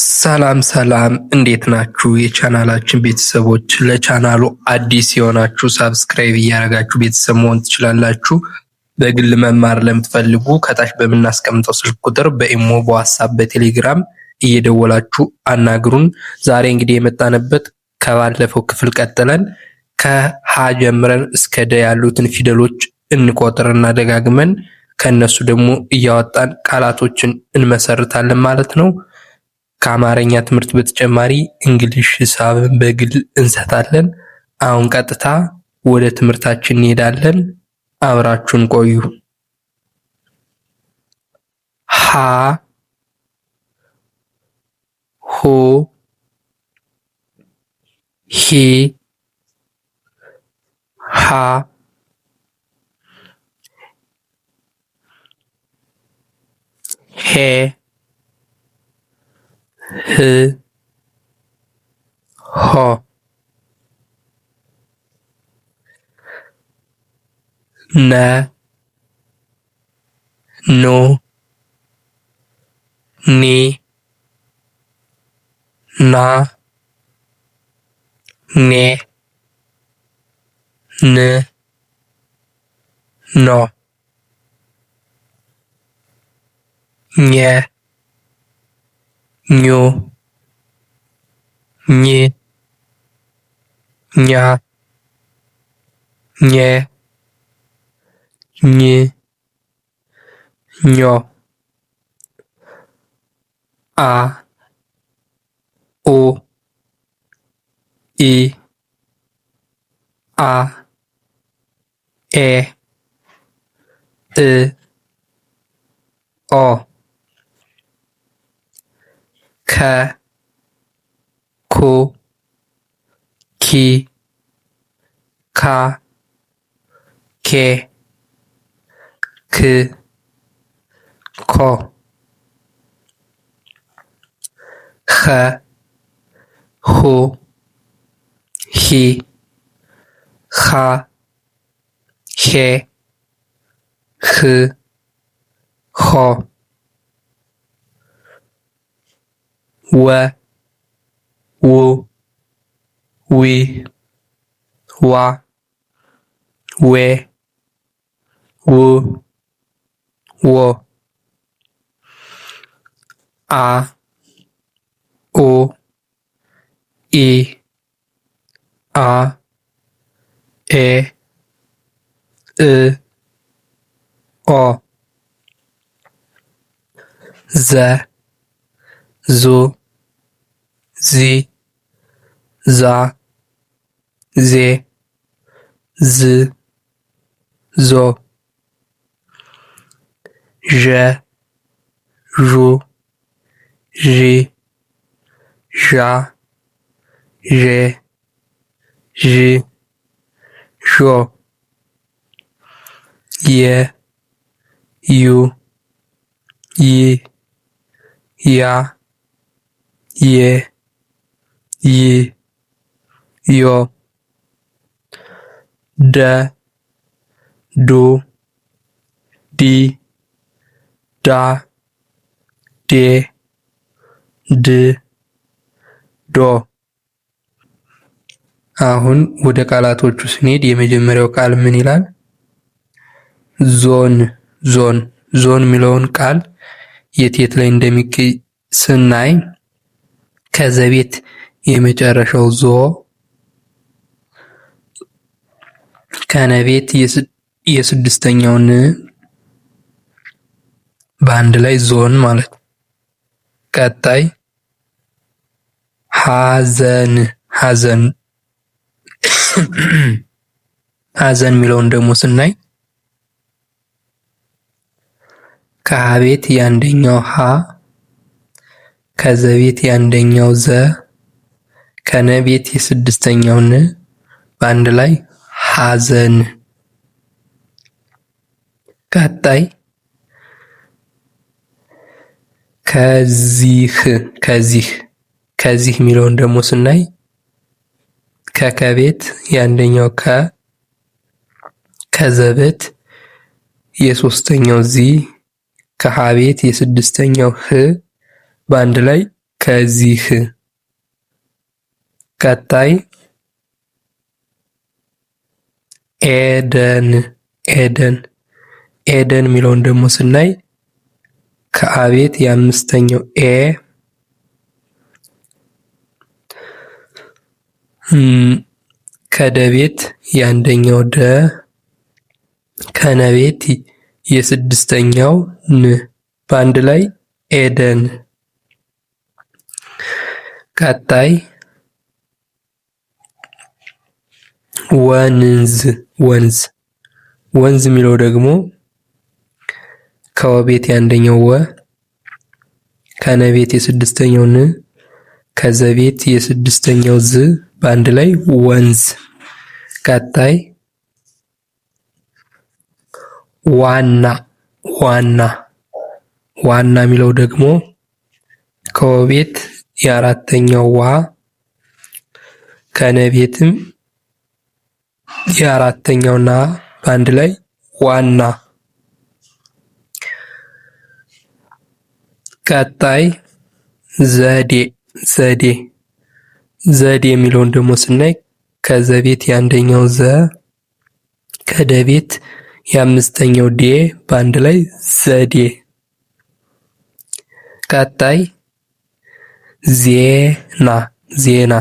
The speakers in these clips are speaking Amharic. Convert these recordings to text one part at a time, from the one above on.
ሰላም ሰላም እንዴት ናችሁ? የቻናላችን ቤተሰቦች፣ ለቻናሉ አዲስ የሆናችሁ subscribe እያደረጋችሁ ቤተሰብ መሆን ትችላላችሁ። በግል መማር ለምትፈልጉ ከታች በምናስቀምጠው ስልክ ቁጥር በኢሞ፣ በዋትስአፕ፣ በቴሌግራም እየደወላችሁ አናግሩን። ዛሬ እንግዲህ የመጣንበት ከባለፈው ክፍል ቀጥለን ከሀ ጀምረን እስከ ደ ያሉትን ፊደሎች እንቆጥርና ደጋግመን ከነሱ ደግሞ እያወጣን ቃላቶችን እንመሰርታለን ማለት ነው። ከአማርኛ ትምህርት በተጨማሪ እንግሊሽ፣ ሂሳብን በግል እንሰጣለን። አሁን ቀጥታ ወደ ትምህርታችን እንሄዳለን። አብራችሁን ቆዩ። ሀ ሁ ሂ ሃ ሄ ህ ሆ ነ ኑ ኒ ና ኔ ን ኖ ኘ ኙ ኝ ኛ ኘ ኝ ኞ አ ኡ ኢ አ ኤ እ ኦ ከ ኩ ኪ ካ ኬ ክ ኮ ኸ ሁ ሂ ሃ ሄ ህ ሆ ወ ው ዊ ዋ ዌ ው ዎ አ ኡ ኢ አ ኤ እ ኦ ዘ ዙ ዚ ዛ ዜ ዝ ዞ ዠ ዡ ዢ ዣ ዤ ዥ ዦ የ ዩ ይ ያ ዬ ይ ዮ ደ ዱ ዲ ዳ ዴ ድ ዶ። አሁን ወደ ቃላቶቹ ስንሄድ የመጀመሪያው ቃል ምን ይላል? ዞን ዞን ዞን የሚለውን ቃል የት የት ላይ እንደሚገኝ ስናይ ከዘቤት የመጨረሻው ዞ፣ ከነቤት የስድስተኛው ን በአንድ ላይ ዞን ማለት። ቀጣይ ሀዘን ሀዘን ሀዘን የሚለውን ደግሞ ስናይ ከሀቤት የአንደኛው ሀ፣ ከዘቤት የአንደኛው ዘ፣ ከነቤት የስድስተኛው ን በአንድ ላይ ሀዘን። ቀጣይ ከዚህ ከዚህ ከዚህ የሚለውን ደግሞ ስናይ ከከቤት የአንደኛው ከ፣ ከዘቤት የሶስተኛው ዚ፣ ከሀቤት የስድስተኛው ህ በአንድ ላይ ከዚህ። ቀጣይ ኤደን ኤደን ኤደን የሚለውን ደግሞ ስናይ ከአቤት የአምስተኛው ኤ ከደቤት የአንደኛው ደ ከነቤት የስድስተኛው ን በአንድ ላይ ኤደን። ቀጣይ ወንዝ ወንዝ ወንዝ የሚለው ደግሞ ከወቤት የአንደኛው ወ ከነቤት የስድስተኛው ን ከዘቤት የስድስተኛው ዝ በአንድ ላይ ወንዝ። ቀጣይ ዋና ዋና ዋና የሚለው ደግሞ ከወቤት የአራተኛው ዋ ከነቤትም የአራተኛው ና በአንድ ላይ ዋና። ቀጣይ ዘዴ ዘዴ ዘዴ የሚለውን ደግሞ ስናይ ከዘቤት የአንደኛው ዘ ከደቤት የአምስተኛው ዴ በአንድ ላይ ዘዴ። ቀጣይ ዜና ዜና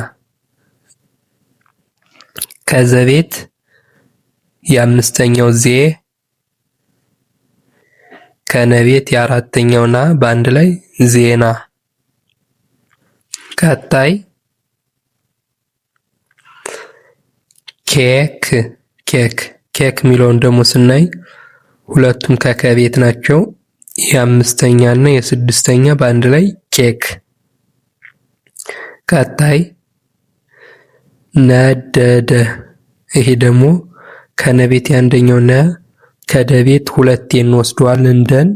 ከዘቤት የአምስተኛው ዜ ከነቤት የአራተኛው ና በአንድ ላይ ዜና። ቀጣይ ኬክ ኬክ ኬክ የሚለውን ደግሞ ስናይ ሁለቱም ከከቤት ናቸው። የአምስተኛ እና የስድስተኛ በአንድ ላይ ኬክ። ቀጣይ ነደደ። ይሄ ደግሞ ከነቤት የአንደኛው ነ ከደቤት ሁለቴ እንወስደዋል እንደን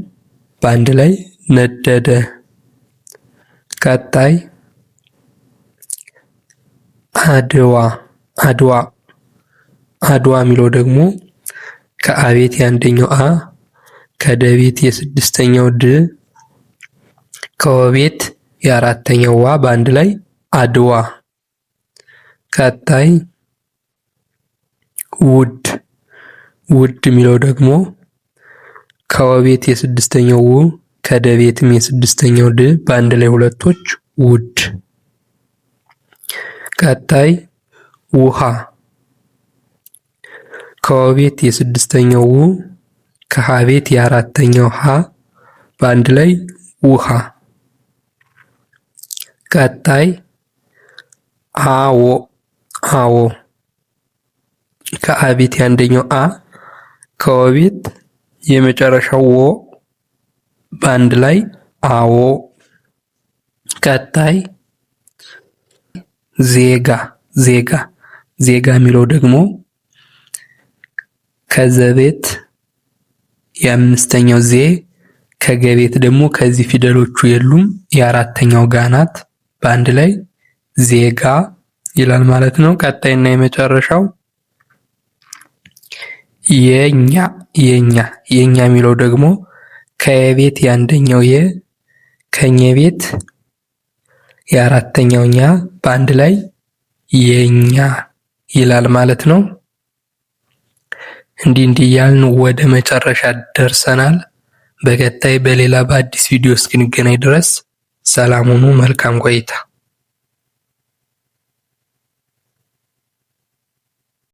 በአንድ ላይ ነደደ። ቀጣይ አድዋ አድዋ አድዋ የሚለው ደግሞ ከአቤት የአንደኛው አ ከደቤት የስድስተኛው ድ ከወቤት የአራተኛው ዋ በአንድ ላይ አድዋ። ቀጣይ ውድ ውድ የሚለው ደግሞ ከወቤት የስድስተኛው ው ከደቤትም የስድስተኛው ድ በአንድ ላይ ሁለቶች ውድ። ቀጣይ ውሃ ከወቤት የስድስተኛው ው ከሀቤት የአራተኛው ሀ በአንድ ላይ ውሃ። ቀጣይ አዎ አዎ ከአቤት የአንደኛው አ ከወቤት የመጨረሻው ወ በአንድ ላይ አዎ። ቀጣይ ዜጋ ዜጋ ዜጋ የሚለው ደግሞ ከዘቤት የአምስተኛው ዜ ከገቤት ደግሞ ከዚህ ፊደሎቹ የሉም የአራተኛው ጋ ናት። በአንድ ላይ ዜጋ ይላል ማለት ነው። ቀጣይና የመጨረሻው የኛ የኛ የኛ የሚለው ደግሞ ከየቤት የአንደኛው የ ከኘ ቤት የአራተኛው ኛ በአንድ ላይ የኛ ይላል ማለት ነው። እንዲህ እንዲህ እያልን ወደ መጨረሻ ደርሰናል። በቀጣይ በሌላ በአዲስ ቪዲዮ እስክንገናኝ ድረስ ሰላም ሁኑ። መልካም ቆይታ።